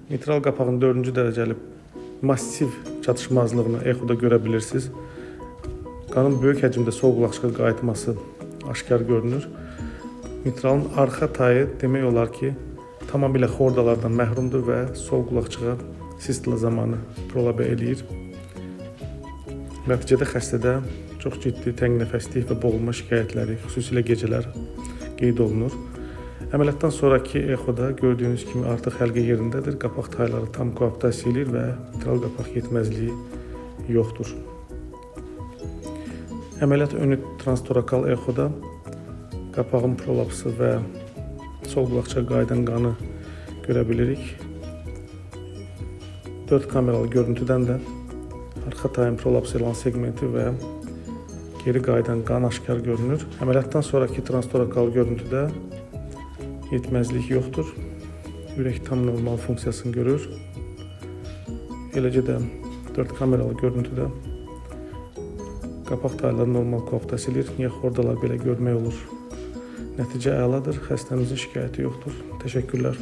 Mitral qapağın 4-cü dərəcəli massiv çatışmazlığını exoda görə bilirsiniz. Qanın böyük həcmdə sol qulaqçığa qayıtması aşkar görünür. Mitralın arxa tayı demək olar ki, tamamilə xordalardan məhrumdur və sol qulaqçığa sistola zamanı prolabe eləyir. Nəticədə xəstədə çox ciddi təngnəfəslik və boğulma şikayətləri, xüsusilə gecələr qeyd olunur. Əməliyyatdan sonrakı exoda gördüyünüz kimi artıq həlqə yerindədir. Qapaq tayları tam koaptasiya eləyir və mitral qapaq yetməzliyi yoxdur. Əməliyyat önü transtorakal exoda qapağın prolapsı və sol qulaqçığa qayıdan qanı görə bilirik. 4 kameralı görüntüdən də arxa tayın prolaps olan segmenti və geri qayıdan qan aşkar görünür. Əməliyyatdan sonrakı transtorakal görüntüdə yetməzlik yoxdur. Ürək tam normal funksiyasını görür. Eləcə də 4 kameralı görüntüdə qapaq tayları normal koaptasiya eləyir. Niyə xordalar belə görmək olur. Nəticə əladır. Xəstəmizin şikayəti yoxdur. Təşəkkürlər.